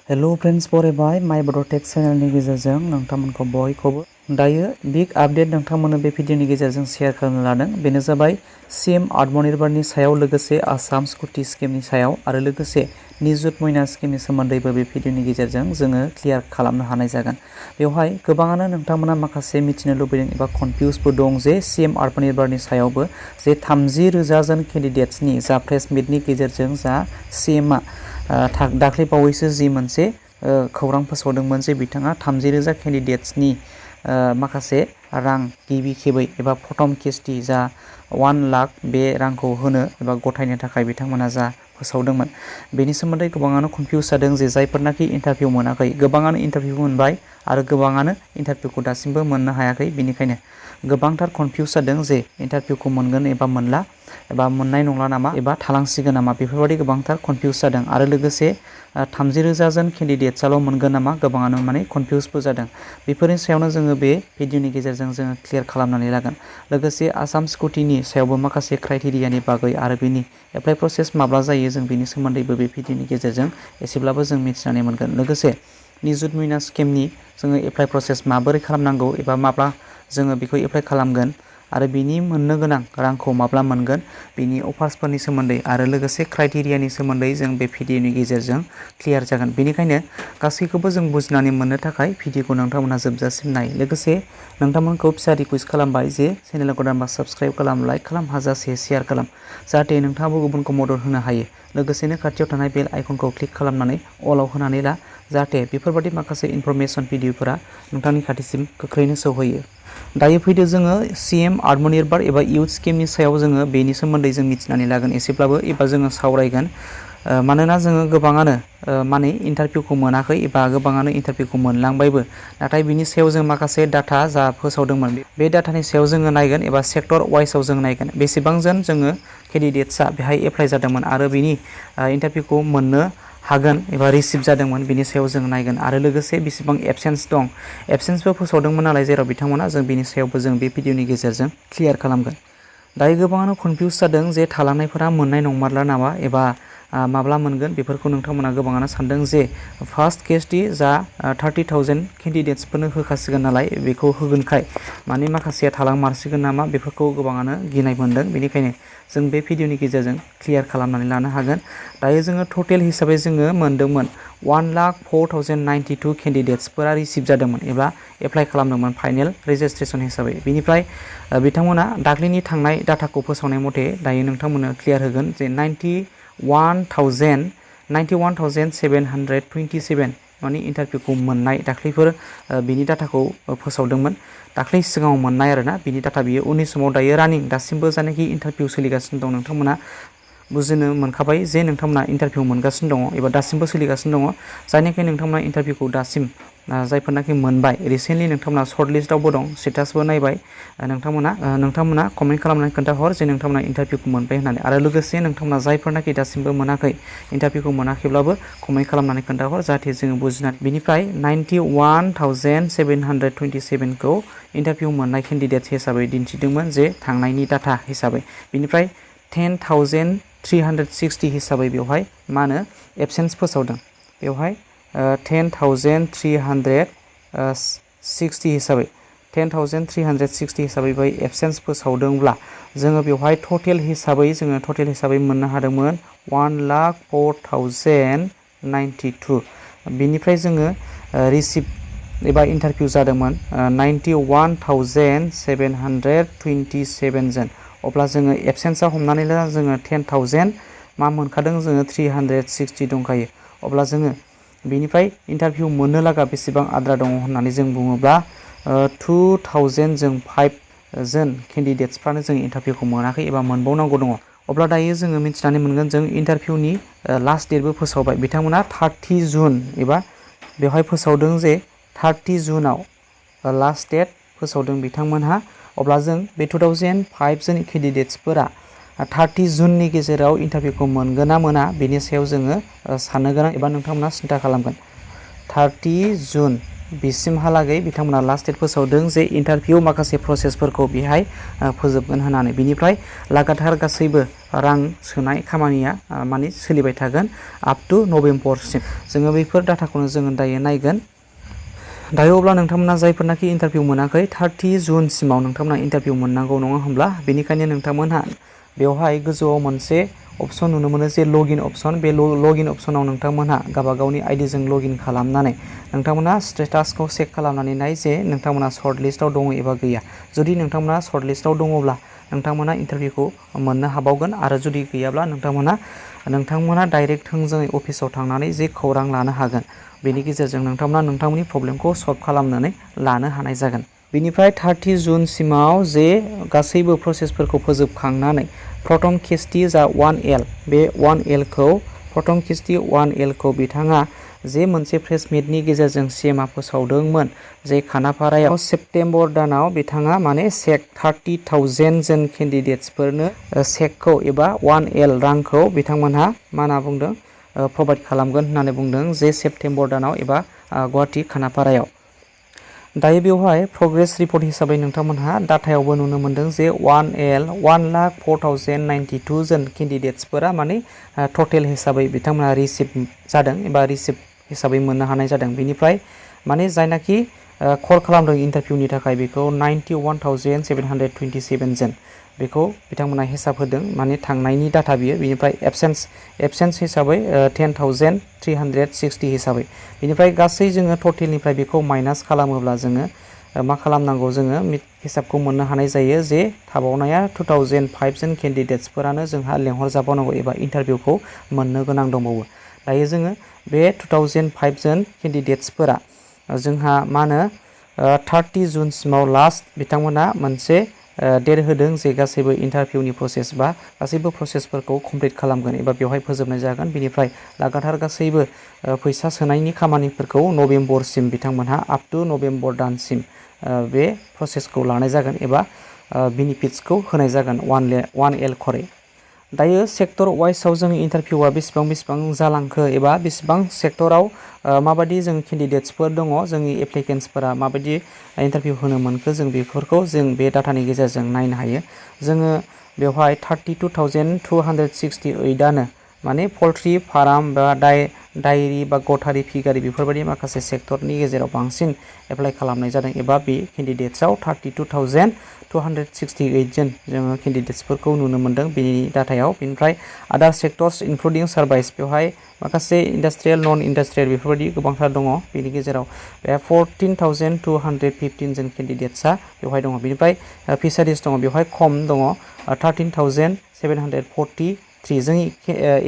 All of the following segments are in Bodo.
हेलो फ्रेंड्स बरायबाय माय बड'टेक चेनेलनि गेजेरजों नोंथांमोनखौ बयखौबो दायो बिग आपडेट नोंथांमोननो बे भिडिअनि गेजेरजों शेयार खालामनो लादों। बेनो जाबाय सीएम आत्मनिर्भरनि सायाव लोगोसे आसाम स्कुटि स्किमनि सायाव आरो लोगोसे निजुत मयना स्किमनि सोमोन्दैबो बे भिडिअनि गेजेरजों जोङो क्लियार खालामनो हानाय जागोन। बेवहाय गोबाङानो नोंथांमोना माखासे मिथिनो लुबैदों एबा कनफ्यूजबो दं जे सीएम आत्मनिर्भरनि सायावबो जे 30,000 जन केन्डिडेट्सनि जा प्रेस मिटनि गेजेरजों जा सीएमआ दाख्लै बावैसो जि मोनसे खौरां फोसावदोंमोन जे बिथाङा 30,000 केन्डिडेट्सनि माखासे रां गिबि खेबै एबा प्रथम किस्ति जा 1 लाख बे रांखौ होनो एबा गथायनो थाखाय बिथांमोना जा फोसावदोंमोन बेनि सोमोन्दै गोबाङानो कनफ्यूज जादों जे जायफोरनाखि इन्टारभिउ मोनाखै गोबाङानो इन्टारभिउ मोनबाय आरो गोबाङानो इन्टारभिउखौ दासिमबो मोननो हायाखै। बेनिखायनो गोबांथार कनफ्यूज जादों जे इन्टारभिउखौ मोनगोन एबा मोनला एबा मोननाय नंला नामा एबा थालांसिगोन नामा बेफोरबायदि गोबांथार कनफ्यूज जादों आरो लोगोसे 30,000 जन केन्डिडेट्सआल' मोनगोन नामा गोबाङानो माने कनफ्यूजबो जादों। बेफोरनि सायावनो जोङो बे भिडिअनि गेजेरजों जोङो क्लियार खालामनानै लागोन। लोगोसे आसाम स्कुटिनि सायावबो माखासे क्राइटेरियानि बागै आरो बिनि एप्लाइ प्रसेस माब्ला जायो जों बिनि सोमोन्दैबो बे भिडिअनि गेजेरजों एसेब्लाबो जों मिथिनानै मोनगोन। लोगोसे निजुत मयना स्किमनि जोङो एप्लाइ प्रसेस माबोरै खालामनांगौ एबा माब्ला जोङो बेखौ एप्लाइ खालामगोन आरो बिनि मोननो गोनां रांखौ माब्ला मोनगोन बिनि अफार्सफोरनि सोमोन्दै आरो लोगोसे क्राइटेरियानि सोमोन्दै जों बे भिडिअनि गेजेरजों क्लियार जागोन। बेनिखायनो गासैखौबो जों बुजिनानै मोननो थाखाय भिडिअखौ नोंथांमोनहा जोबजासिम नाय। लोगोसे नोंथांमोनखौ फिसा रिक्वेस्ट खालामबाय जे चेनेलखौ गोदानबा साबस्क्राइब खालाम, लाइक खालाम, हाजासे शेयार खालाम जाहाथे नोंथाङाबो गुबुनखौ मदद होनो हायो। लोगोसेनो खाथियाव थानाय बेल आइकनखौ क्लिक खालामनानै अलाव होनानै ला जाहाथे बेफोरबायदि माखासे इनफरमेशन भिडिअफोरा नोंथांनि खाथिसिम गोख्रैनो सौहैयो। दायो फैदो जोङो सीएम आत्मनिर्भर एबा इउथ स्किमनि सायाव जोङो बेनि सोमोन्दै जों मिथिनानै लागोन एसेब्लाबो एबा जोङो सावरायगोन। मानोना जोङो गोबाङानो माने इन्टारभिउखौ मोनाखै एबा गोबाङानो इन्टारभिउखौ मोनलांबायबो नाथाय बिनि सायाव जों माखासे डाटा जा फोसावदोंमोन बे डाटानि सायाव जोङो नायगोन एबा सेक्टर वाइसआव जों नायगोन बेसेबां जन जोङो केन्डिडेट्सआ बेहाय एप्लाइ जादोंमोन आरो बिनि इन्टारभिउखौ मोननो हागोन एबा रिसिभ जादोंमोन बिनि सायाव जों नायगोन आरो लोगोसे बेसेबां एबसेन्स दं एबसेन्सबो फोसावदोंमोन नालाय जेराव बिथांमोना जों बिनि सायावबो जों बे भिडिअनि गेजेरजों क्लियार खालामगोन। दायो गोबाङानो कनफ्यूज जादों जे थालांनायफोरा मोननाय नंमारला नामा एबा माब्ला मोनगोन बेफोरखौ नोंथांमोना गोबाङानो सानदों जे फार्स्ट केसनि जा 30,000 केन्डिडेट्सफोरनो होखासिगोन नालाय बेखौ होगोनखाय माने माखासेया थालांमारसिगोन नामा बेफोरखौ गोबाङानो गिनाय मोनदों। बेनिखायनो जों बे भिडिअनि गेजेरजों क्लियार खालामनानै लानो हागोन। दायो जोङो टटेल हिसाबै जोङो मोनदोंमोन 1,04,092 केन्डिडेट्सफोरा रिसिभ जादोंमोन एबा एप्लाइ खालामदोंमोन फाइनेल रेजिस्ट्रेसन हिसाबै। बिनिफ्राय बिथांमोना दाख्लैनि थांनाय डाटाखौ फोसावनाय मथे दायो नोंथांमोननो क्लियार होगोन जे 91,727 माने इन्टारभिउखौ मोननाय दाख्लैफोर बिनि डाटाखौ फोसावदोंमोन दाख्लै सिगाङाव मोननाय आरोना बिनि डाटा बियो उननि समाव दायो रानिं दासिमबो जानाखि इन्टारभिउ सोलिगासिनो दं नोंथांमोना बुजिनो मोनखाबाय जे नोंथांमोना इन्टारभिउ मोनगासिनो दङ एबा दासिमबो सोलिगासिनो दङ जायनिखि नोंथांमोना इन्टारभिउखौ दासिम जायफोरनाखि मोनबाय रिसेन्टलि नोंथांमोना सर्ट लिस्टआवबो दं स्टेटासबो नायबाय नोंथांमोना कमेन्ट खालामनानै खोन्थाहर जे नोंथांमोना इन्टारभिउखौ मोनबाय होननानै आरो लोगोसे नोंथांमोना जायफोरनाखि दासिमबो मोनाखै इन्टारभिउखौ मोनाखैब्लाबो कमेन्ट खालामनानै खोन्थाहर जाहाथे जोङो बुजिनानै बिनिफ्राय 91,727 खौ इन्टारभिउ मोननाय केन्डिडेट्स हिसाबै दिन्थिदोंमोन जे थांनायनि डाटा हिसाबै। बिनिफ्राय 10,360 हिसाबै बेवहाय मा होनो एबसेन्स फोसावदों बेवहाय 10,360 हिसाबै 10,360 हिसाबै बै एबसेन्स फोसावदोंब्ला जोङो बेवहाय टटेल हिसाबै मोननो हादोंमोन 1,04,092 बिनिफ्राय जोङो रिसिभ एबा इन्टारभिउ जादोंमोन 91,727 जन। अब्ला जोङो एबसेन्सआव हमनानै ला जोङो 10,000 मा मोनखादों जोङो 360 दंखायो अब्ला जोङो बेनिफ्राय इन्टारभिउ मोननो लागा बेसेबां आद्रा दङ होननानै जों बुङोब्ला 2,000 जों 5 जन केन्डिडेट्सफ्रानो जों इन्टारभिउखौ मोनाखै एबा मोनबावनांगौ दङ। अब्ला दायो जोङो मिथिनानै मोनगोन जों इन्टारभिउनि लास्ट डेटबो फोसावबाय बिथांमोना 30 जुन एबा बेवहाय फोसावदों जे 30 जुनाव लास्ट डेट फोसावदों बिथांमोनहा। अब्ला जों बे 2005 जन केन्डिडेट्सफोरा 30 जुननि गेजेराव इन्टारभिउखौ मोनगोन ना मोना बेनि सायाव जोङो साननो गोनां एबा नोंथांमोना सिन्था खालामगोन। 30 जुन बिसिमहालागै बिथांमोना लास्ट डेट फोसावदों जे इन्टारभिउ माखासे प्रसेसफोरखौ बेहाय फोजोबगोन होननानै। बिनिफ्राय लागातार गासैबो रां सोनाय खामानिया माने सोलिबाय थागोन आप टु नभेम्बरसिम। जोङो बेफोर डाटाखौनो जोङो दायो नायगोन। दायो अब्ला नोंथांमोना जायफोरनाखि इन्टारभिउ मोनाखै 30 जुनसिमाव नोंथांमोना इन्टारभिउ मोननांगौ नङा होमब्ला? बेनिखायनो नोंथांमोनहा बेवहाय गोजौआव मोनसे अपसन नुनो मोनो जे लगिन अपसन। बे लगिन अपसनाव नोंथांमोनहा गावबागावनि आइडिजों लगिन खालामनानै नोंथांमोना स्टेटासखौ चेक खालामनानै नाय जे नोंथांमोना सर्ट लिस्टआव दङ एबा गैया। जुदि नोंथांमोना सर्ट लिस्टआव दङब्ला नोंथांमोना इन्टारभिउखौ मोननो हाबावगोन आरो जुदि गैयाब्ला नोंथांमोना डाइरेक्ट थोंजोङै अफिसाव थांनानै जे खौरां लानो हागोन। बेनि गेजेरजों नोंथांमोना नोंथांमोननि प्रब्लेमखौ सल्भ खालामनानै लानो हानाय जागोन। बेनिफ्राय 30 जुनसिमाव जे गासैबो प्रसेसफोरखौ फोजोबखांनानै प्रथम खेस्ति जा 1L बे 1L खौ प्रथम खेस्ति 1L खौ बिथाङा जे मोनसे प्रेस मिटनि गेजेरजों CMआ फोसावदोंमोन जे खानापारायाव सेप्तेम्बर दानाव बिथाङा माने चेक 30,000 जन केन्डिडेट्सफोरनो चेकखौ एबा 1L रांखौ बिथांमोनहा मा होनना बुंदों प्रभाइड खालामगोन होननानै बुंदों जे सेप्तेम्बर दानाव एबा गुवाहाटि खानापारायाव। दायो बेवहाय प्रग्रेस रिपर्ट हिसाबै नोंथांमोनहा डाटायावबो नुनो मोनदों जे 1L 1,04,092 जन केन्डिडेट्सफोरा माने टटेल हिसाबै बिथांमोना रिसिभ जादों एबा रिसिभ हिसाबै मोननो हानाय जादों। बेनिफ्राय माने जायनाखि कल खालामदों इन्टारभिउनि थाखाय बेखौ 91,727 जन बेखौ बिथांमोना हिसाब होदों माने थांनायनि डाटा बियो। बेनिफ्राय एबसेन्स हिसाबै 10,360 हिसाबै। बेनिफ्राय गासै जोङो टटेलनिफ्राय बेखौ माइनास खालामोब्ला जोङो मा खालामनांगौ जोङो हिसाबखौ मोननो हानाय जायो जे थाबावनाया 2005 जन केन्डिडेट्सफोरानो जोंहा लेंहरजाबावनांगौ एबा इन्टारभिउखौ मोननो गोनां दंबावो। दायो जोङो बे 2005 जन केन्डिडेट्सफोरा जोंहा मा होनो 30 जुनसिमाव लास्ट बिथांमोना मोनसे डेट होदों जे गासैबो इन्टारभिउनि प्रसेस बा गासैबो प्रसेसफोरखौ कमप्लिट खालामगोन एबा बेवहाय फोजोबनाय जागोन। बेनिफ्राय लागातार गासैबो फैसा सोनायनि खामानिफोरखौ नभेम्बरसिम बिथांमोनहा आप टु नभेम्बर दानसिम बे प्रसेसखौ लानाय जागोन एबा बेनिफिट्सखौ होनाय जागोन 1L खरै। दायो सेक्टर वाइसआव जोंनि इन्टारभिउआ बेसेबां जालांखो एबा बेसेबां सेक्टराव माबायदि जों केन्डिडेट्सफोर दङ जोंनि एप्लिकेन्ट्सफोरा माबायदि इन्टारभिउ होनो मोनखो जों बेफोरखौ जों बे डाटानि गेजेरजों नायनो हायो। जोङो बेवहाय 32,268आनो माने पल्ट्रि फार्म बा डायरी बा गटारि फिगारि बेफोरबायदि माखासे सेक्टरनि गेजेराव बांसिन एप्लाइ खालामनाय जादों एबा बे केन्डिडेट्सआव 32,268 जन जोङो केन्डिडेट्सफोरखौ नुनो मोनदों बेनि डाटायाव। बेनिफ्राय आदार सेक्टर्स इनक्लुडिं सार्भिस बेवहाय माखासे इन्डास्ट्रियेल नन इन्डास्ट्रियेल बेफोरबायदि गोबांथार दङ। बेनि गेजेराव बे 14,215 जन केन्डिडेट्सआ बेवहाय दङ। बेनिफ्राय फिसारिस दङ बेवहाय खम दङ 13,743 जोंनि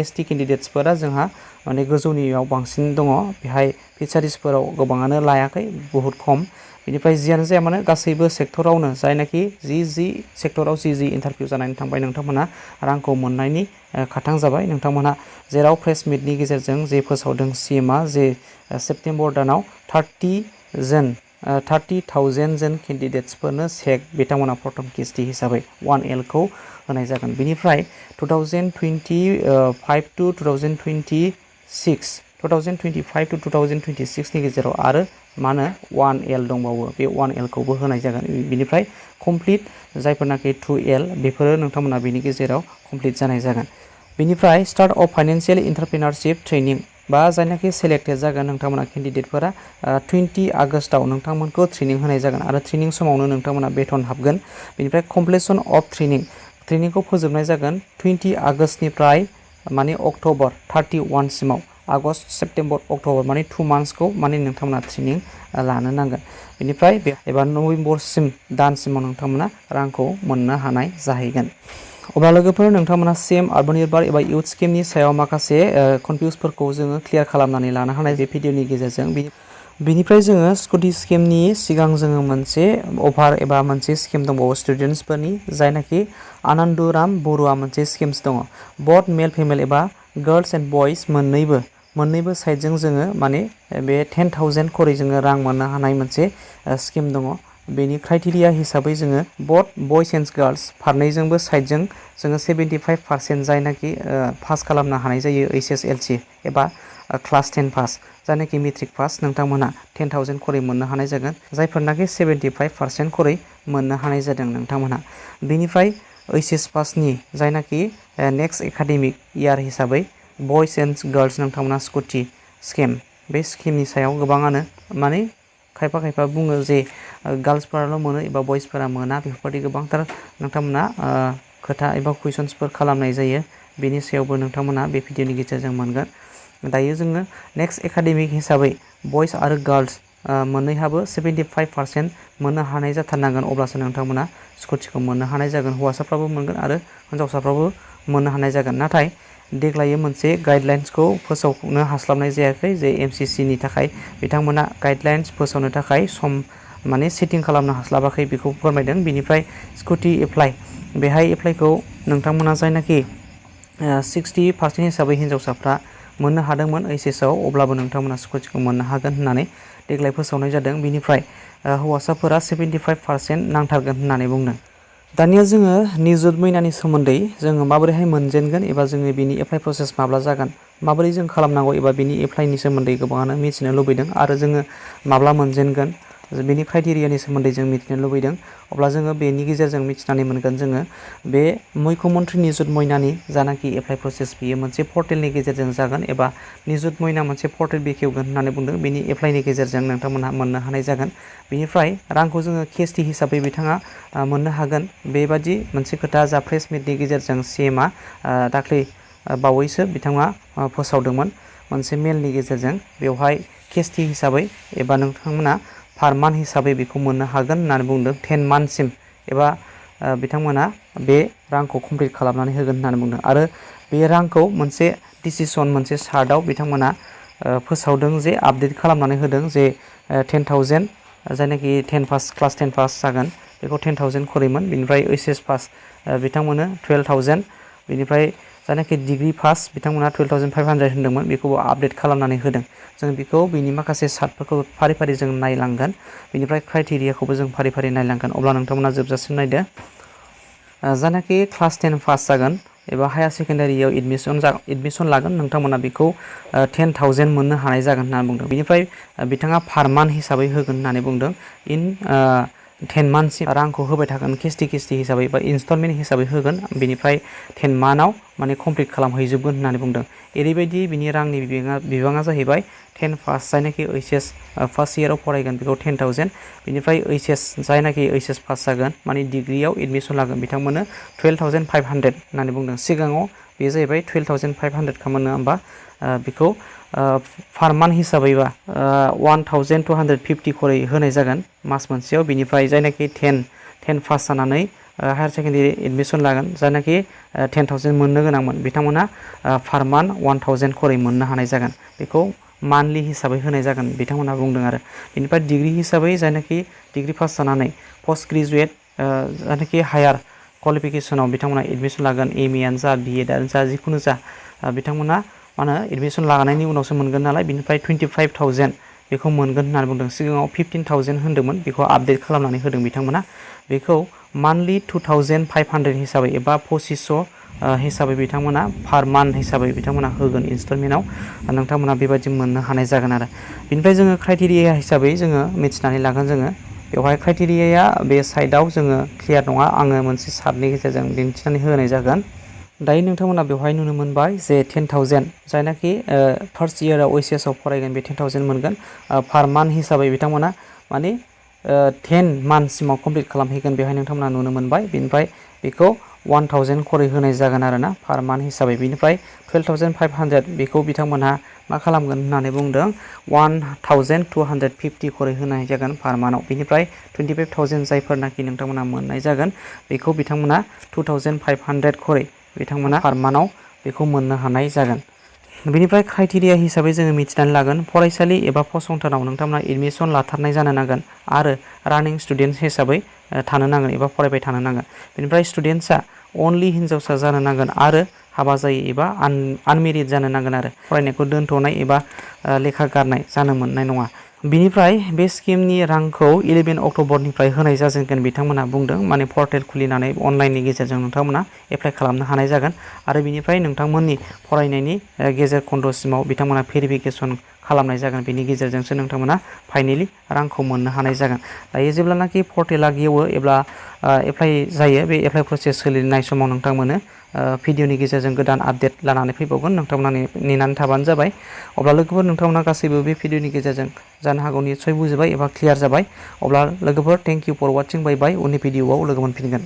ST केन्डिडेट्सफोरा जोंहा माने गोजौनियाव बांसिन दङ। बेहाय फिसारिसफोराव गोबाङानो लायाखै बहुद खम। बेनिफ्राय जियानो जाया मानो गासैबो सेक्टरावनो जायनाखि जि सेक्टराव जि इन्टारभिउ जानानै थांबाय नोंथांमोना रांखौ मोननायनि खाथां जाबाय। नोंथांमोना जेराव प्रेस मिटनि गेजेरजों जे फोसावदों CMआ जे सेप्तेम्बर दानाव 30,000 जन केन्डिडेट्सफोरनो चेक बिथांमोना प्रथम किस्ति हिसाबै 1L खौ होनाय जागोन। बेनिफ्राय 2025 to 2026 नि गेजेराव आरो मा होनो 1L दंबावो बे 1L खौबो होनाय जागोन। बेनिफ्राय कमप्लिट जायफोरनाखि 2L बेफोरो नोंथांमोना बेनि गेजेराव कमप्लिट जानाय जागोन। बेनिफ्राय स्टार्ट अफ फाइनेन्शियेल एन्टारप्रेनारशिप ट्रेनिं बा जायनाखि सेलेक्टेड जागोन नोंथांमोना केन्डिडेटफोरा 20 आगस्टआव नोंथांमोनखौ ट्रेनिं होनाय जागोन आरो ट्रेनिं समावनो नोंथांमोना बेथन हाबगोन। बेनिफ्राय कमप्लिसन अफ ट्रेनिंखौ फोजोबनाय जागोन 20 आगस्टनिफ्राय माने अक्ट'बर 31 सिमाव। आगस्ट सेप्तेम्बर अक्ट'बर माने 2 मान्थसखौ माने नोंथांमोना ट्रेनिं लानो नांगोन। बेनिफ्राय एबा नभेम्बरसिम दानसिमाव नोंथांमोना रांखौ मोननो हानाय जाहैगोन। अब्ला लोगोफोर नोंथांमोना CM आत्मनिर्भर एबा इउथ स्किमनि सायाव माखासे कनफिउसफोरखौ जोङो क्लियार खालामनानै लानो हानाय बे भिडिअनि गेजेरजों। बेनिफ्राय जोङो स्कुटि स्किमनि सिगां जोङो मोनसे अफार एबा मोनसे स्किम दंबावो स्टुडेन्टसफोरनि जायनाखि आनन्दराम बरुवा मोनसे स्किम्स दङ। बथ मेल फिमेल एबा गार्ल्स एन्ड बयस मोननैबो साइडजों जोङो माने बे 10,000 खरै जोङो रां मोननो हानाय मोनसे स्किम दङ। बेनि क्राइटेरिया हिसाबै जोङो बथ बयस एन्ड गार्ल्स फारनैजोंबो साइडजों जोङो 75% जायनाखि पास खालामनो हानाय जायो HSLC एबा क्लास 10 पास जायनाखि मेट्रिक पास नोंथांमोना 10,000 खरै मोननो हानाय जागोन। जायफोरनाखि 75% खरै मोननो हानाय जादों नोंथांमोनहा। बेनिफ्राय ओइचएस पासनि जायनाखि नेक्स्ट एकाडेमिक इयार हिसाबै बयस एन्ड गार्लस नोंथांमोना स्कुटि स्किम, बे स्किमनि सायाव गोबाङानो माने खायफा बुङो जे गार्लसफोराल' मोनो एबा बयसफोरा मोना, बेफोरबायदि गोबांथार नोंथांमोना खोथा एबा कुइसन्सफोर खालामनाय जायो। बेनि सायावबो नोंथांमोना बे भिडिअनि गेजेरजों मोनगोन। दायो जोङो नेक्स्ट एकाडेमिक हिसाबै बयस आरो गार्लस मोननैहाबो 75% मोननो हानाय जाथारनांगोन, अब्लासो नोंथांमोना स्कुटिखौ मोननो हानाय जागोन। हौवासाफ्राबो मोनगोन आरो हिन्जावसाफ्राबो मोननो हानाय जागोन। नाथाय देग्लाय मोनसे गाइडलाइन्सखौ फोसावनो हास्लाबनाय जायाखै, जे एमसिसिनि थाखाय बिथांमोना गाइडलाइन्स फोसावनो थाखाय सम माने सेटिं खालामनो हास्लाबाखै, बेखौ फोरमायदों। बेनिफ्राय स्कुटि एप्लाइ, बेहाय एप्लाइखौ नोंथांमोना जायनाखि 60% हिसाबै हिन्जावसाफ्रा मोननो हादोंमोन ओइचएसआव, अब्लाबो नोंथांमोना स्कुटिखौ मोननो हागोन होननानै देग्लाय फोसावनाय जादों। बेनिफ्राय हौवासाफोरा 75% नांथारगोन होननानै बुंदों। दानिया जोङो निजुत मयनानि सोमोन्दै जोङो माबोरैहाय मोनजेनगोन एबा जोङो बिनि एप्लाइ प्रसेस माब्ला जागोन, माबोरै जों खालामनांगौ एबा बिनि एप्लाइनि सोमोन्दै गोबाङानो मिथिनो लुबैदों आरो जोङो माब्ला मोनजेनगोन बेनि क्राइटेरियानि सोमोन्दै जों मिथिनो लुबैदों। अब्ला जोङो बेनि गेजेरजों मिथिनानै मोनगोन। जोङो बे मुख्यमन्त्रि निजुत मयनानि जानाखि एप्लाइ प्रसेस, बियो मोनसे पर्टेलनि गेजेरजों जागोन एबा निजुत मयना मोनसे पर्टेल बेखेवगोन होननानै बुंदों। बेनि एप्लाइनि गेजेरजों नोंथांमोनहा मोननो हानाय जागोन। बेनिफ्राय रांखौ जोङो केसटि हिसाबै बिथाङा मोननो हागोन। बेबादि मोनसे खोथा जा प्रेस मिटनि गेजेरजों सिएमआ दाख्लै बावैसो बिथाङा फोसावदोंमोन मोनसे मेलनि गेजेरजों। बेवहाय केसटि हिसाबै एबा नोंथांमोना पार मान्थ हिसाबै बेखौ मोननो हागोन होननानै बुंदों। 10 मान्थसिम एबा बिथांमोना बे रांखौ कमप्लिट खालामनानै होगोन होननानै बुंदों। आरो बे रांखौ मोनसे डिसिसन, मोनसे चार्टआव बिथांमोना फोसावदों, जे आपडेट खालामनानै होदों, जे 10,000 जायनाखि 10 पास क्लास 10 पास जागोन बेखौ 10,000 खरैमोन। बेनिफ्राय ओइचएस पास बिथांमोननो 12,000। बेनिफ्राय जायनाखि डिग्रि पास बिथांमोना 12,500 होनदोंमोन, बेखौबो आपडेट खालामनानै होदों। जों बेखौ बिनि माखासे चार्टफोरखौ फारि फारि जों नायलांगोन। बेनिफ्राय क्राइटेरियाखौबो जों फारि फारि नायलांगोन। अब्ला नोंथांमोना जोबजासिम नायदो। जायनाखि क्लास 10 पास जागोन एबा हायार सेकेन्डारियाव एडमिसन लागोन, नोंथांमोना बेखौ 10,000 मोननो हानाय जागोन होननानै बुंदों। बेनिफ्राय बिथाङा पार मान्थ हिसाबै होगोन होननानै बुंदों। 10 मान्थसिम रांखौ होबाय थागोन, केसटि हिसाबै बा इनस्टलमेन्ट हिसाबै होगोन। बेनिफ्राय 10 मान्थआव माने कमप्लिट खालामहैजोबगोन होननानै बुंदों। ओरैबायदि बिनि रांनि बिबाङा जाहैबाय 10 पास जायनाखि ओइचएस फार्स्ट इयाराव फरायगोन बेखौ 10,000। बेनिफ्राय ओइचएस जायनाखि ओइचएस पास जागोन माने डिग्रियाव एडमिसन लागोन बिथांमोननो 12,500 होननानै बुंदों। सिगाङाव बेयो जाहैबाय 12,500 खा मोनो होमबा बेखौ पार मान्थ हिसाबैबा 1,250 खरै होनाय जागोन मास मोनसेयाव। बिनिफ्राय जायनाखि 10 पास जानानै हायार सेकेन्डारि एडमिसन लागोन, जायनाखि 10,000 मोननो गोनांमोन, बिथांमोना पार मान्थ 1,000 खरै मोननो हानाय जागोन। बेखौ मान्थलि हिसाबै होनाय जागोन बिथांमोनहा बुंदों आरो। बेनिफ्राय डिग्रि हिसाबै जायनाखि डिग्रि पास जानानै पस्ट ग्रेजुवेट जायनाखि हायार क्वालिफिकेसनाव बिथांमोना एडमिसन लागोन, एमएआनो जा बिएडआनो जा जिखुनु जा, बिथांमोना एडमिसन लानायनि उनावसो मोनगोन नालाय। बिनिफ्राय 25,000 बेखौ मोनगोन होननानै बुंदों। सिगाङाव 15,000 होन्दोंमोन, बेखौ आपडेट खालामनानै होदों बिथांमोना। बेखौ मान्थलि 2,500 हिसाबै एबा 2500 हिसाबै बिथांमोना पार मान्थ हिसाबै बिथांमोना होगोन इनस्टलमेन्टआव। नोंथांमोना बेबायदि मोननो हानाय जागोन आरो। बेनिफ्राय जोङो क्राइटेरिया हिसाबै जोङो मिथिनानै लागोन। जोङो बेवहाय क्राइटेरियाया बे साइडआव जोङो क्लियार नङा, आङो मोनसे चार्टनि गेजेरजों दिन्थिनानै होनाय जागोन। दायो नोंथांमोना बेवहाय नुनो मोनबाय जे 10,000 जायनाखि फार्स्ट इयाराव ओइचएसआव फरायगोन बे 10,000 मोनगोन। पार मान्थ हिसाबै बिथांमोना माने 10 मान्थसिमाव कमप्लिट खालामहैगोन, बेवहाय नोंथांमोना नुनो मोनबाय। बेनिफ्राय बेखौ 1,000 खरै होनाय जागोन आरो ना पार मान्थ हिसाबै। बेनिफ्राय 12,500 बेखौ बिथांमोनहा मा खालामगोन होननानै बुंदों, 1,250 खरै होनाय जागोन पार मान्थआव। बेनिफ्राय 25,000 जायफोरनाखि नोंथांमोना मोननाय जागोन, बेखौ बिथांमोना 2,500 खरै बिथांमोना पार मान्थआव बेखौ मोननो हानाय जागोन। बेनिफ्राय क्राइटेरिया हिसाबै जोङो मिथिनानै लागोन, फरायसालि एबा फसंथानाव नोंथांमोना एडमिसन लाथारनाय जानो नांगोन आरो रानिं स्टुडेन्ट हिसाबै थानो नांगोन एबा फरायबाय थानो नांगोन। बेनिफ्राय स्टुडेन्टसा अनलि हिन्जावसा जानो नांगोन आरो हाबा जायै एबा आनमेरिड जानो नांगोन आरो फरायनायखौ दोनथ'नाय एबा लेखा गारनाय जानो मोननाय नङा। बिनिफ्राय बे स्किमनि रांखौ 11 अक्ट'बरनिफ्राय होनाय जाजेनगोन बिथांमोना बुंदों। माने पर्टेल खुलिनानै अनलाइननि गेजेरजों नोंथांमोना एप्लाइ खालामनो हानाय जागोन। आरो बिनिफ्राय नोंथांमोननि फरायनायनि गेजेर खन्द'सिमाव बिथांमोना भेरिफिकेसन खालामनाय जागोन। बेनि गेजेरजोंसो नोंथांमोना फाइनेलि रांखौ मोननो हानाय जागोन। दायो जेब्लानाखि पर्टेला गेवो एब्ला एप्लाइ जायो, बे एप्लाइ प्रसेस सोलिनाय समाव नोंथांमोनो भिडिअनि गेजेरजों गोदान आपडेट लानानै फैबावगोन। नोंथांमोना नेनानै थाबानो जाबाय। अब्ला लोगोफोर नोंथांमोना गासैबो बे भिडिअनि गेजेरजों जानो हागौ निस्सय बुजिबाय एबा क्लियार जाबाय। अब्ला लोगोफोर थेंक इउ फर वाचिं। बाय बाय। उननि भिडिअआव लोगो मोनफिनगोन।